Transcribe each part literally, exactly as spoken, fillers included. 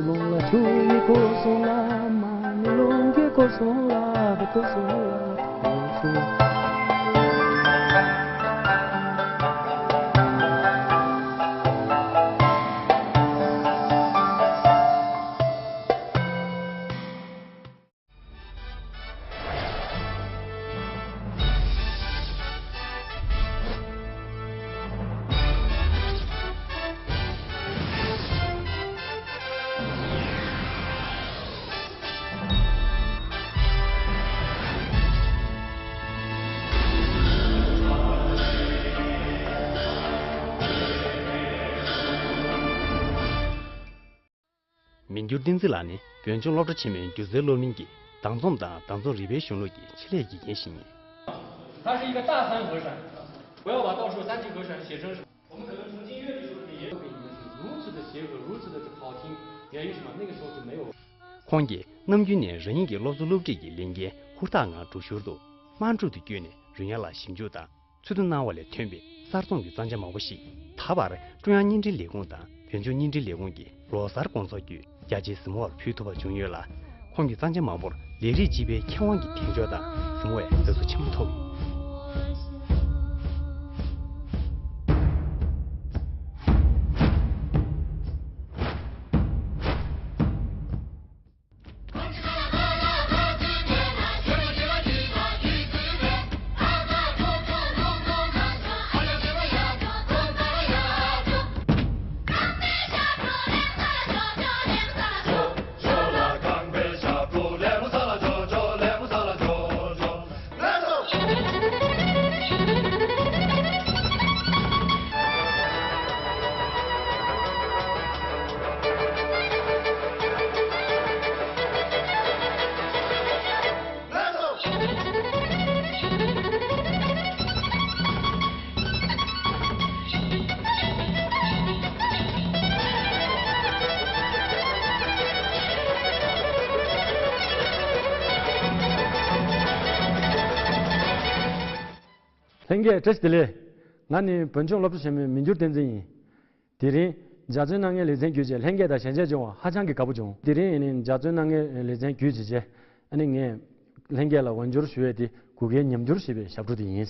ལུང་ལ་ཆུ་ཡིས་བསྐོར་སོང་ལ། མ་ཎི་ལུང་གིས་བསྐོར་སོང་ལ། བསྐོར་སོང་ལ། བསྐོར་སོང་ལ། མི་འགྱུར་བསྟན་འཛིན་ལགས་ནི་བོད་ལྗོངས་སློབ་གྲྭ་ཆེན་མོའི་སྒྱུ་རྩལ་སློབ་གླིང་གི་བདག་འཛོམས་དང་བདག་འཛོམས་རིག་པའི་གཞུང་ལུགས་ཀྱི་ཆེད་ལས་དགེ་རྒན་ཞིག་ཡིན། 他是一个大三和尚，不要把道术三七和尚写成什么。我们可能从今约的时候也有给你们是如此的邪恶，如此的好听，源于什么？那个时候就没有。 ཁོང་གིས་ནམ་རྒྱུན་ནས་རང་ཉིད་ཀྱི་སློབ་གསོ་སློབ་ཁྲིད་ཀྱི་ལས་འགན་ཧུར་ཐག་ངང་སྒྲུབ་ཞོར་དུ། དམངས་ཁྲོད་དུ་བསྐྱོད་ནས་རོལ་དབྱངས་ལ་ཞིབ་འཇུག་དང་། འཚོལ་བསྡུ་གནང་བ་ལས་ཐོན་པའི་གསར་རྩོམ་གྱི་གཙང་ཆ་མང་པོ་ཞིག་ད་བར་ཀྲུང་དབྱང་བརྙན་འཕྲིན་ལས་ཁུངས་དང་བོད་ལྗོངས་བརྙན་འཕྲིན་ལས་ཁུངས་ཀྱི་ལོ་གསར་དགོང་ཚོགས་བརྒྱུད་རྒྱ་ཆེའི་གཟིགས་མོ་བར་ཕུལ་ཐུབ་པ་བྱུང་ཡོད་ལ། ཁོང་གི་གཙང་ཆ་མང་པོར་ལས་རིགས་གཅིག་པའི་མཁས་དབང་གི་གདེང་འཇོག་དང་གཟིགས་མོ་བའི་དགའ་བསུ་ཆེན་པོ་ཐོབ་ཡོད། ལྷན་རྒྱས་བཀྲ་ཤིས་བདེ་ལེགས། ང་ནི་བོད་ལྗོངས་སློབ་གྲྭ་ཆེན་མོའི་མི་འགྱུར་བསྟན་འཛིན་ཡིན། དེ་རིང་འཇའ་ཚོན་སྣ་ལྔའི་ལེ་ཚན་བརྒྱུད་བྱས་ལྷན་རྒྱས་དང་ཞལ་མཇལ་བྱུང་བ་ཧ་ཅང་གི་དགའ་པོ་བྱུང་། དེ་རིང་ནི་འཇའ་ཚོན་སྣ་ལྔའི་ལེ་ཚན་བརྒྱུད་བྱས་རྗེས་ཨ་ནི་ངས་ལྷན་རྒྱས་ལ་འོས་སྦྱོར་ཞུ་ཡས་དེ་གུ་གེའི་ཉམས་འགྱུར་ཞེས་པའི་ཞབས་བྲོ་དེ་ཡིན།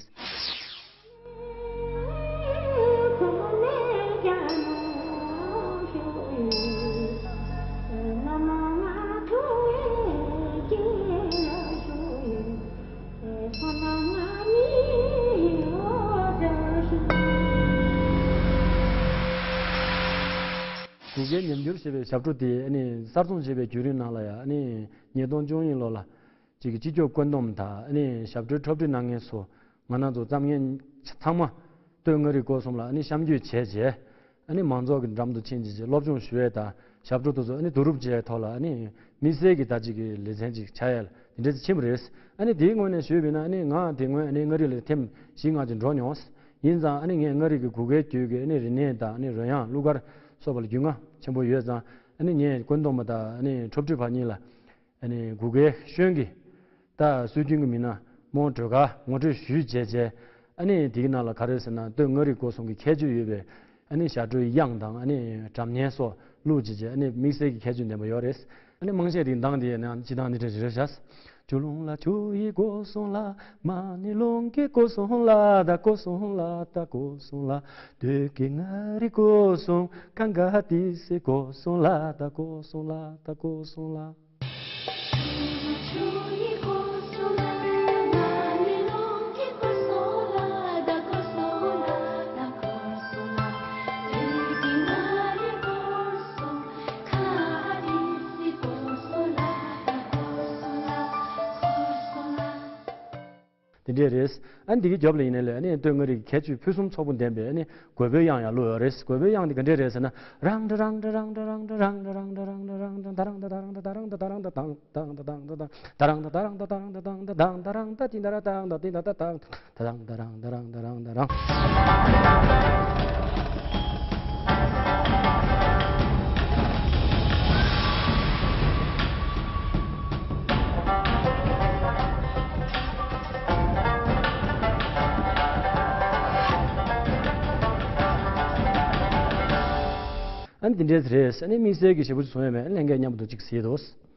གུ་གེའི་ཉམས་འགྱུར་ཞེས་པའི་ཞབས་བྲོ་དེ་ཨ་ནི་གསར་རྩོམ་བྱས་པའི་བརྒྱུད་རིམ་ནང་ལ་ཡང་ཨ་ནི་ཉིས་སྟོང་བཅུ་གཉིས་ལོ་ལ་ཅིག་གི་སྤྱི་ཁྱབ་བཀོད་འདོམས་དང་ཨ་ནི་ཞབས་བྲོའི་འཁྲབ་ཁྲིད་གནང་མཁན་ཚོ་ང་རང་ཚོ་རྩོམ་མཁན་ཚང་མ་སྟོད་མངའ་རིས་སྐོར་གསུམ་ལ་ཨ་ནི་གཤམ་བསྐྱོད་བྱས་རྗེས། ཨ་ནི་མང་ཚོགས་ཀྱི་འགྲམ་དུ་ཕྱིན་ཅིག་ཅིག་སློབ་སྦྱོང་ཞུ་ཡས་དང་ཞབས་བྲོ་དེ་ཚོ་ཨ་ནི་བསྡུ་རུབ་བྱས་ཐོག་ལ་ཨ་ནི་དམིགས་བསལ་གྱི་ད་ཅིག་གི་ལེ་ཚན་ཅིག་ཆགས་ཡས་ལ་དེ་འདྲ་ཅིག་ཕྱིན་པ་རེད། ཨ་ནི་དེའི་ངོས་ནས་ཞུས་པ་ཡིན་ན་ཨ་ནི་ང་དེ་སྔོན་ཨ་ནི་མངའ་རིས་ལ་ཐེངས་བཞི་ལྔ་ཅིག་འགྲོ་མྱོང་། ཡིན་ཙང་ཨ་ནི་ངས་མངའ་རིས་ཀྱི་གུ་གེའི་རྒྱུད་ཀྱི་ཨ་ནི་རིག་གནས་དང་ཨ་ནི་རོལ་དབྱངས་གླུ་གར་སོགས་པ་ལ་རྒྱུས་མངའ་ཆེན་པོ་ཡོད་ཙང་ཨ་ནི་ངས་བཀོད་འདོམས་པ་དང་ཨ་ནི་འཁྲབ་ཁྲིད་པ་གཉིས་ལ། ཨ་ནི་གུ་གེའི་ཤོན་གྱི་ད་སྲོལ་རྒྱུན་གྱི་མི་སྣ་རྨོ་སྒྲོལ་དཀར་ངོ་སྤྲོད་ཞུས་བྱས་རྗེས་ཨ་ནི་དེའི་ནང་ལ་ག་རེ་ཟེར་ན་སྟོད་མངའ་རིས་སྐོར་གསུམ་གྱི་ཁྱད་ཆོས་ཡོད་པའི་ཨ་ནི་ཞབས་བྲོའི་དབྱངས་དང་ཨ་ནི་སྒྲ་སྙན་སོགས་བླུགས་བྱས་རྗེས་ཨ་ནི་དམིགས་བསལ་གྱི་ཁྱད་ཆོས་ལྡན་པ་ཡོད་རེད། ཨ་ནི་དམངས་གཞས་རིགས་གདངས་དེ་ཡང་ན་སྤྱིར་བཏང་འདི་འདྲ་ཞིག་རེད་ཤག་དེ་འདྲས་རེད། ཨ་ནི་འདི་གི་རྒྱབ་ལ་ཡིན་ནའི་ལས་ཨ་ནི་སྟོད་མངའ་རིས་ཀྱི་ཁྱད་ཆོས་ཕུན་སུམ་ཚོགས་པོ་ལྡན་པའི་ཨ་ནི་རྒོད་པོའི་དབྱངས་ཡང་བླུགས་ཡོད་རེད། རྒོད་པོའི་དབྱངས་འདི་ག་འདྲས་རེད་ཟེར་ན། འདི་འདྲས་རེད། ཨ་ནི་དམིགས་བསལ་གྱི་ཞེ་པོ་ཅིག་བྱུང་ཡོད་མེད། ལྷན་རྒྱས་མཉམ་དུ་ཅིག་གཟིགས་དོ། གཟིགས་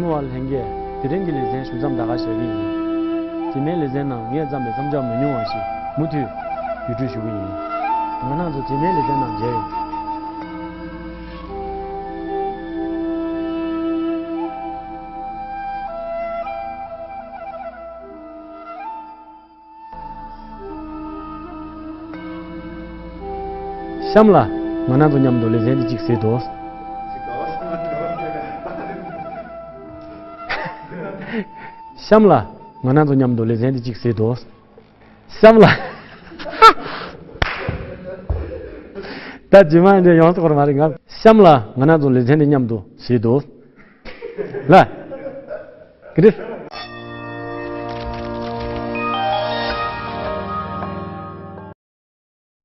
མོ་བ་ལྷན་རྒྱས། དེ་རིང་གི་ལེ་ཚན་ཞུ་མཚམས་ད་ག་བཞག་གི་ཡིན། རྗེས་མའི་ལེ་ཚན་ནང་ངས་བརྩམས་པའི་མཚམས་འཇོག་མི་ཉུང་བ་ཞིག་མུ་མཐུད་བརྒྱུད་སྤྲོད་ཞུ་གི་ཡིན། ང་རང་ཚོ་རྗེས་མའི་ལེ་ཚན་ནང་མཇལ་ཡོང་། གཤམ་ལ་ང་རང་ཚོ་མཉམ་དུ་ལེ་ཚན་འདི་གཅིག་གཟིགས་དང་། གཤམ་ལ་ང་རང་ཚོ་མཉམ་དུ་ལེ་ཚན་འདི་གཅིག་གཟིགས་དང་། གཤམ་ལ། ད་རྗེས་མ་འདྲ་ཡོང་ཐུབ་པ་མ་རེད་ང་། གཤམ་ལ་ང་རང་ཚོ་ལེ་ཚན་འདི་མཉམ་དུ་གཟིགས་དང་། ལ། ག་འདྲ།